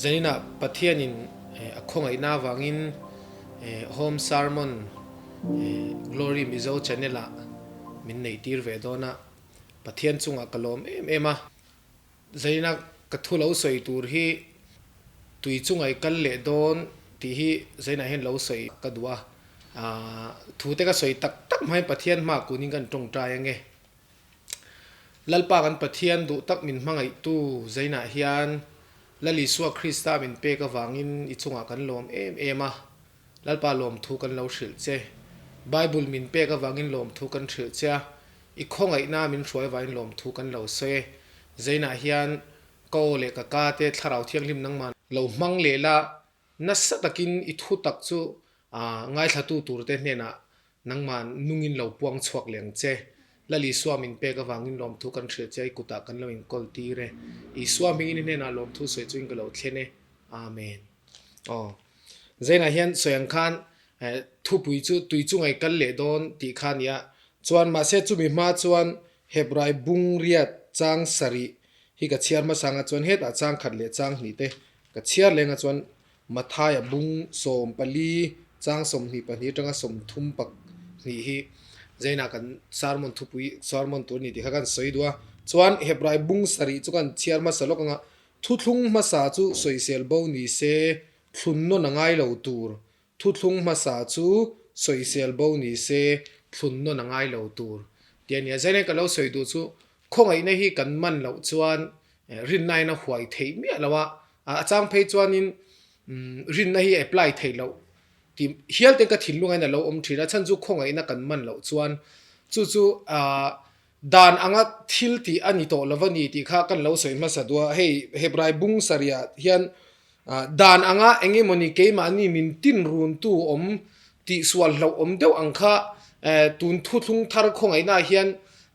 Zaninah Pathianin a khawngaihna avangin Home Sermon Glory Mizo Channel ah min neih tir ve dawn a, Pathian chungah ka lawm em em a. Zaninah ka thu lo sawi tur hi tui chunga i kal leh dawn tih hi Zaninah hian lo sawi ka duh a, thu te ka sawi tak tak hmain Pathian hmaah kunin kan tawngtai ange. Lalpa kan Pathian duh tak min hmangaihtu Zainah hian Lal Isua Krista min pek avangin i chungah kan lawm em em a, Lalpa lawmthu kan lo hrilh che. Bible min pek avangin lawmthu kan hrilh che a, i khawngaihna min hruai avangin lawmthu kan lo sawi e. Zainah hian ka aw leh ka ka te Thlarau Thianghlim nangmah lo hmang leh la, nasa takin i thu tak chu ngaithlatu turte hnenah Nangmah nungin lo puang chhuak leh ang che. Lal Isua min pek avangin lawmthu kan hrilh che a, i kutah kan lo inkawl tir e. Isua hmingin i hnenah lawmthu sawi chuin ka lo thlen e. Amen. Aw. Zainah hian sawi ang khan thupui chu tui chunga i kal leh dawn tih kha a ni a. Chuan mahse chumi hma chuan Hebrai bung riat chang sarih hi ka chhiar hmasa anga chuan hetah chang khat leh chang hnih te ka chhiar leng a chuan Mathaia bung 14 chang 22 atanga 32 hi Zaina kan sermon thupui sermon tur a ni tih kha kan sawi duh a. Chuan Hebrai bung sarih chu kan chhiar hmasa lawk anga thuthlung hmasa chu sawisel bo ni se thlun nawn a ngai lo tur. Thuthlung hmasa chu sawisel bo ni se thlun nawn a ngai lo tur tih a ni a. Zaina ka lo sawi duh chu khawngaihna hi kan man loh chuan rinnain a huai theih miah lo a. A chang phei chuanin rinna hi apply theih loh tih hial te ka thinlung ain a lo awm thin a, chhan chu khawngaihna kan man loh chuan chu chu dan anga thil tih a ni tawh lo a ni tih kha kan lo sawi hmasa duh a, hei Hebrai bung sarih hian dan anga eng emawni keimahni min tin runtu awm tih sual hlauh awm deuh ang kha tun thuthlung thar khawngaihna ah hian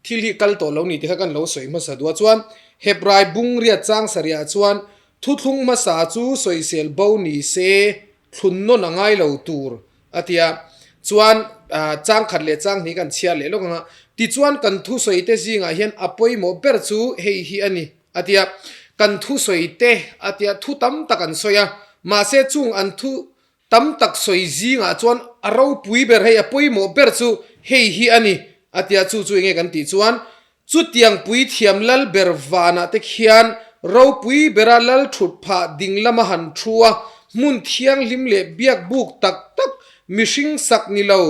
thil hi kal tawh lo ni tih kha kan lo sawi hmasa duh a. Chuan Hebrai bung riat chang sarih ah chuan thuthlung hmasa chu sawisel bo ni se thlun nawn a ngai lo tur a ti a. Chuan chang khat leh chang hnih kan chhiar leh lawk ang a. Tichuan kan thusawi te zingah hian a pawimawh ber chu hei hi a ni a ti a. Kan thusawi te a ti a, thu tam tak an sawi a, mahse chung an thu Tam tak sawi zingah chuan a ropui ber hei a pawimawh ber chu hei hi a ni a tia chu chu enge kan tih chuan chutiang puithiam lal ber vanah te khian ropui bera lal thut phah ding lama han thu a, hmun thianghlim leh biak buk tak tak mihring sak ni lo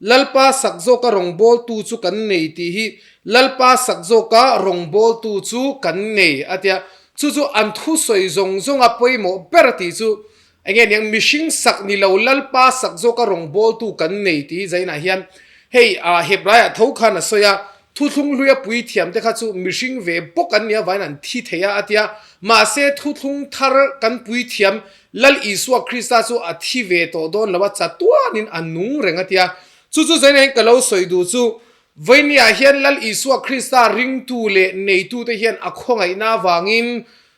Lalpa sak zawka rawngbawltu chu kan nei tih hi Lalpa sak zawka rawngbawltu chu kan nei a tia chu chu an thusawi zawng zawnga pawimawh ber tih chu Enge niang mihring sak ni lo Lalpa sak zawka rawngbawltu kan nei tih hi Zainah hian hei ah Hebraiah tho khan a sawi a, thuthlung hluia puithiam te kha chu mihring ve bawk an nia vain an thi thei a a tia, mahse thuthlung thar kan puithiam Lal Isua Krista chu a thi ve tawh dawn lo a, chatuanin a nung reng a tia. Chu chu Zainah hian ka lo sawi duh chu Vawinia hian Lal Isua Krista ringtu leh neitute hian a khawngaihna avangin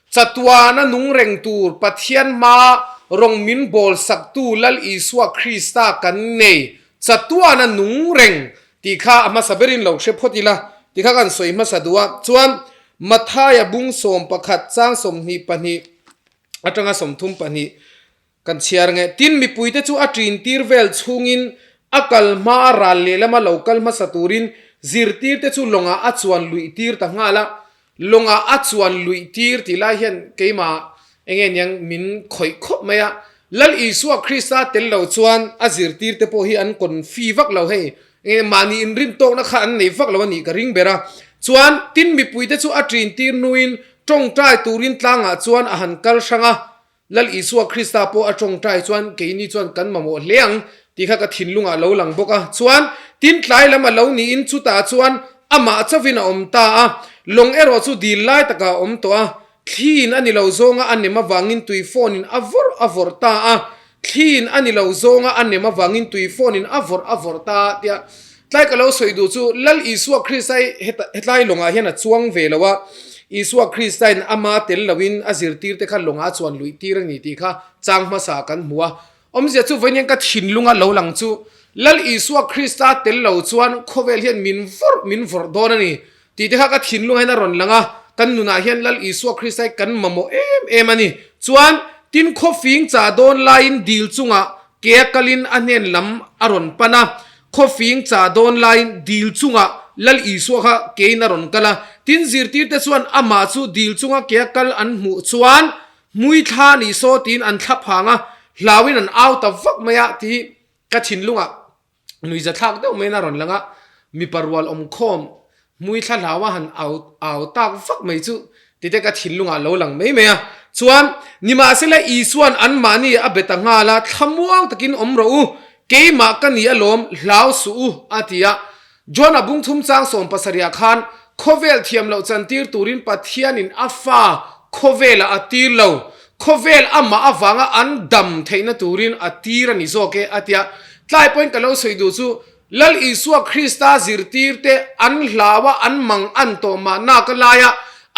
Chatuana nung reng tur Pathian hma rawng min bawl saktu Lal Isua Krista kan nei. Chatuana nung reng tih kha a hmasa berin lo hre phawt ila tih kha kan sawi hmasa duh a. Chuan Mathaia bung 11 chang 22 atanga 32 Kan chhiar nge. Tin, mipuite chu a ṭin tir vel chhungin a kal hma a ral lehlama lo kal hmasa turin zirtirte chu lawngah a chuan luih tir ta nghal a. Lawngah a chuan luih tir tih lai hian keimah enge niang min khawih khawp mai a. Lal Isua Krista tel lo chuan a zirtirte pawh hi an kawn fi vak lo hei. Enge mahni inrin tawkna kha an nei vak lo a nih ka ring ber a. Chuan, tin mipuite chu a ṭin tir hnuin ṭawngṭai turin tlangah chuan a han kal hrang a. Lal Isua Krista pawh a tawngtai chuan keini chuan kan mamawh hle ang tih kha ka thinlungah a lo lang bawk a. Chuan, tin tlai lam a lo niin chutah chuan amah chauhin a awm ta a, lawng erawh chu dil lai takah a awm tawh a, thliin a ni lo zawnga a nem avangin tui phone in a vawrh a vawrh ta a, thliin a ni lo zawnga a nem avangin tui phone in a vawrh a vawrh ta a tia Tlai ka lo sawi duh chu Lal Isua Krista hi hetlai lawngah hian a chuang ve lo a, Isua Krista in ama tel loin a zirtir te kha lawngah a chuan luih tir a ni tih kha chang hmasa kan hmu a. Awmzia chu vawiin ka thinlunga lo lang chu Lal Isua Krista tel lo chuan khawvel hian min vawrh min vawrh dawn a ni tih te kha ka thinlungah hian a rawn lang a, kan nunah hian Lal Isua Krista hi kan mamawh em em a ni. Chuan tin khawfing chah dawn laiin dil chungah kea kalin a hnen lam a rawn pan a. Khawfing chah dawn laiin dil chungah Lal Isua kha kein a rawn kal a. Tin zirtirte chuan amah chu dil chunga kea kal an hmuh chuan hmui thla ni saw tiin an thla phang a, hlauin an au ta vak mai a tih ka thinlungah Nuiza thlak deuh maiin a rawn lang a, mipa rual awm khawm hmui thla hlau a han au au tak vak mai chu tite ka thinlungah lo lang mai mai a. Chuan, nimahsela Isua'n anmahni a be ta nghal a, thlamuang takin awm rawh u, keimah ka ni alawm, hlau suh u, a ti a. John-a bungthum chang 70 ah khan khawvel thiam loh chantir turin Pathianin a fa khawvelah a tir lo, khawvel amah avanga an dam theihna turin a tir a ni zawk e, a ti a. Tlai pawhin ka lo sawi duh chu Lal Isua Krista zirtirte an hlau a, an mang an tawh mahna ka lai a,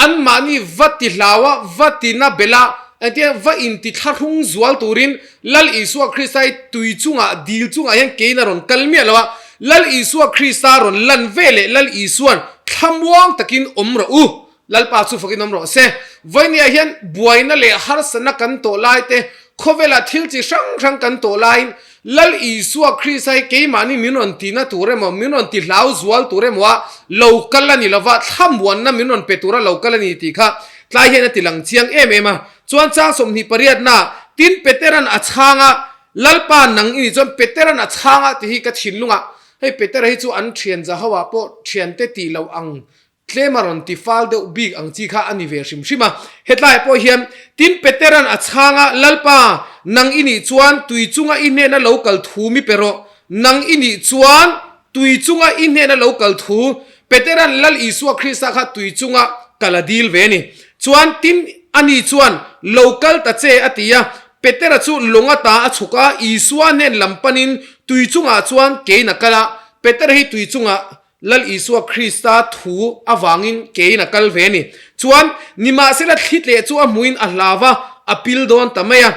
anmahni va ti hlau a, va ti na belh a, engtin va inti thlahrung zual turin Lal Isua Krista hi tui chungah, dil chungah hian keiin a rawn kal miah lo a, Lal Isua Krista rawn lan ve leh Lal Isua'n thlamuang takin awm rawh u, Lalpa chu fakin awm rawh se. Vawinia hian buaina leh harsatna kan tawh lai te, khawvela thil chi hrang hrang kan tawh laiin Lal Isua Krista hi keimahni min rawn tina tur emaw, min rawn ti hlau zual tur emaw a lo kal a ni lova, thlamuanna min rawn pe tura lo kal a ni tih kha tlai hian a ti lang chiang em em a. Chuan chang 20 pariatna, tin Petera'n a chhang a, Lalpa nang i nih chuan Petera'n a chhang a tih hi ka thinlungah, hei Petera hi chu an thian zahoah pawh thiante tih loh ang Tlem a rawn ti fal deuh bik ang chi kha a ni ve hrim hrim a. Hetlaiah pawh hian, Tin Petera'n a chhang a, Lalpa, nang i nih chuan tui chunga i hnena lo kal thu mi pe rawh. Nang i nih chuan tui chunga i hnena lo kal thu. Petera'n Lal Isua Krista kha tui chunga kal a dil ve a ni. Chuan tin ani chuan, Lo kal ta che, a ti a. Petera chu lawng ata a chhuk a, Isua hnen lam panin tui chungah chuan kein a kal a. Petera hi tui chungah Lal Isua Krista thu avangin kein a kal ve a ni. Chuan, nimahsela thli tleh chu a hmuin a hlau va, a pil dawn ta mai a.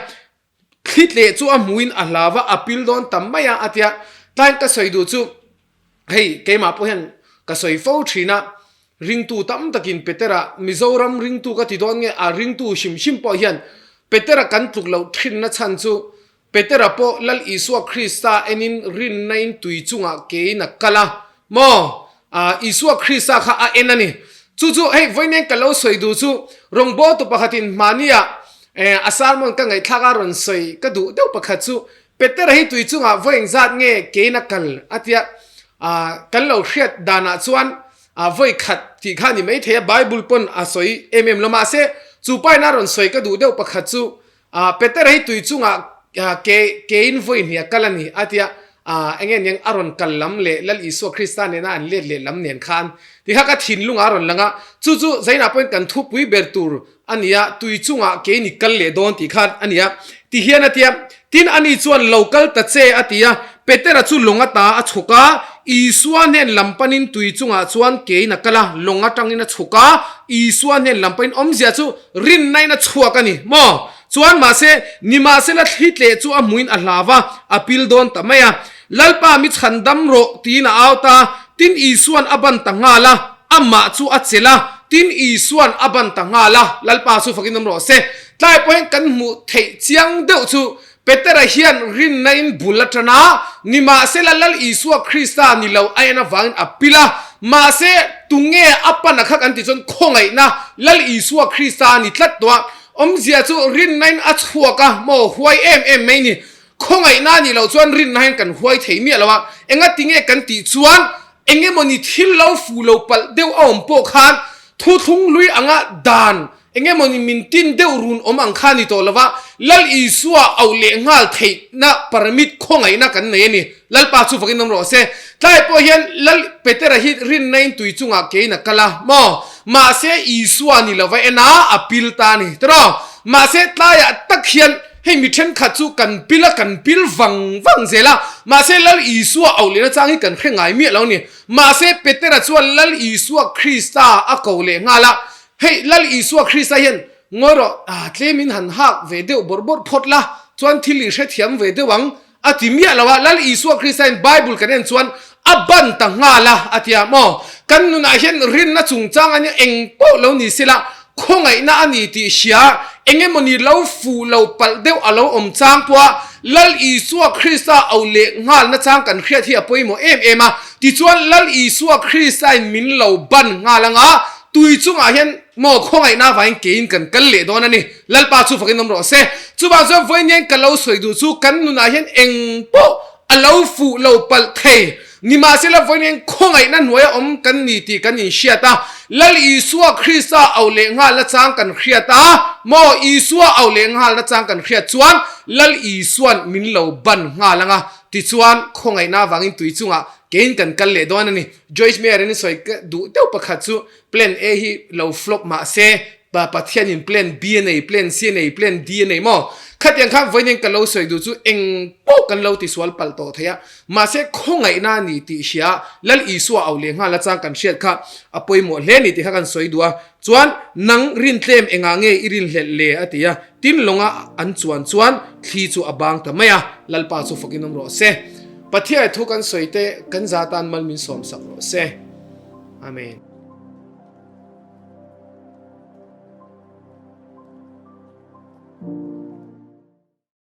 Thli tleh chu a hmuin a hlau va, a pil dawn ta mai a, a ti a. Tlaiin ka sawi duh chu, hei keimah pawh hian ka sawi fo thin a, ringtu tam takin Petera, Mizoram ringtu ka ti dawn nge, a ringtu hrim hrim pawh hian Petera kan tluk loh thinna chhan chu Petera pawh Lal Isua Krista enin rinnain tui chungah kein a kal a, maw? Ah, Isua Krista kha a en a ni. Chu chu hei vawiin ka lo sawi duh chu rawngbawltu pakhatin hmahniah eh a sermon ka ngaihthlak a rawn sawi ka duh deuh pakhat chu Petera hi tui chungah vawi engzat nge kein a kal a tia, ah, kan lo hriat danah chuan ah vawi khat tih kha a ni maithei a, Bible pawn a sawi em em lo mahse chu pain a rawn sawi ka duh deuh pakhat chu Ah, Peter hi tui chungah ke kein vawi hnih a kal a ni a tia, ah, enge niang a rawn kal lam leh Lal Isua Krista nena an let leh lam nen khan ti kha ka thinlungah a rawn lang a, chu chu Zainah pawhin kan thupui ber tur a ni a, tui chungah kein i kal leh dawn tih khan a ni a, ti hian a tia, tin ani chuan lo kal ta che a ti a, Petera chu lawng ata a chhuk a, Isua hnen lam panin tui chungah chuan kein a kal a, lawng atangin a chhuk a, Isua hnen lam panin awmzia chu Rinnain a chhuak a ni maw? Chuan mahse, nimahsela thli tleh chu a hmuin a hlau a, a pil dawn ta mai a. Lalpa mi chhan dam rawh tiin a au ta, tin Isua'n a ban ta nghal a, amah chu a chelh a, tin Isua'n a ban ta nghal a, Lalpa chu fakin awm rawh se. Tlai pawhin kan hmuh theih chiang deuh chu Petera hian rinnain bul a tan a, nimahsela Lal Isua Krista ni lo a en avangin a pil a, mahse tunge a pan a kha kan tih chuan khawngaihna Lal Isua Krista a ni tlat tawh a, awmzia chu rinnain a chhuak a maw huai em em mai ni, khawngaihna nih loh chuan rinna hian kan huai thei miah lo a, engatinge kan tih chuan Engemawni thil lo fu lo palh deuh a awm pawh khan thuthlung hlui anga dan engemawni min tin deuh run awm ang kha ni tawh lova Lal Isua auh leh nghal theihna permit khawngaihna kan nei a ni. Lalpa chu vakin awm rawh se. Tlai pawh hian Lal Petera hi rinna in tui chungah kein a kal a maw? Mahse Isua ni lova en a, a pil ta a ni tiraw? Mahse tlaiah tak hian Hei mi thenkhat chu kan pil a, kan pil vang vang zel a, mahse Lal Isua auh lehna chang hi kan hre ngai miah lo a ni. Mahse Petera chuan Lal Isua Krista a ko leh nghal a, hei Lal Isua Krista hian ngawi rawh, ah tlemin han hak ve deuh bawrh bawrh phawt la, chuan thil i hrethiam ve deuh ang a ti miah lo a, Lal Isua Krista hian Bible kan en chuan a ban ta nghal a, a ti a maw? Kan nunah hian rinna chungchang a nia eng pawh lo ni sela. Khawngaihna a ni tih hria, engemawni lo fuh lo palh deuh a lo awm chang pawha Lal Isua Krista au leh nghalna chang kan hriat hi a pawimawh em em a. Tichuan Lal Isua Kristain min lo ban nghal anga tui chungah hian maw khawngaihna avangin keiin kan kal leh dawn a ni. Lalpa chu fakin awm rawh se. Chuvang chuan vawiin ka lo sawi duh chu kan nunah hian eng pawh a lo fuh lo palh thei. Nimahsela vawiin khawngaihna hnuaia awm kan ni tih kan inhriat a, Lal Isua Krista au leh nghalna chang kan hriat a, maw Isua au leh nghalna chang kan hriat chuan Lal Isua'n min lo ban nghal ang a, tichuan khawngaihna avangin tui chungah keiin kan kal leh dawn a ni. Joyce Meyer in sawi duh deuh pakhat chu Plan A hi lo flop mahse Pa Pathianin plan B a nei, plan C a nei, plan D a nei maw? Khatiang khan vawiin ka lo sawi duh chu eng pawh kan lo tisual palh tawh thei a, mahse khawngaihna a ni tih hria Lal Isua au leh nghal achang kan hriat kha a pawimawh hle a ni tih kha kan sawi duh a. Chuan nang rintlem engah nge i rinhlelh le a ti a, tin lawnga an chuan chuan thli chu a bang ta mai a, Lalpa chu fakin awm rawh se. Pathian thu kan sawi te kan za tan mal min sawmsak rawh se. Amen.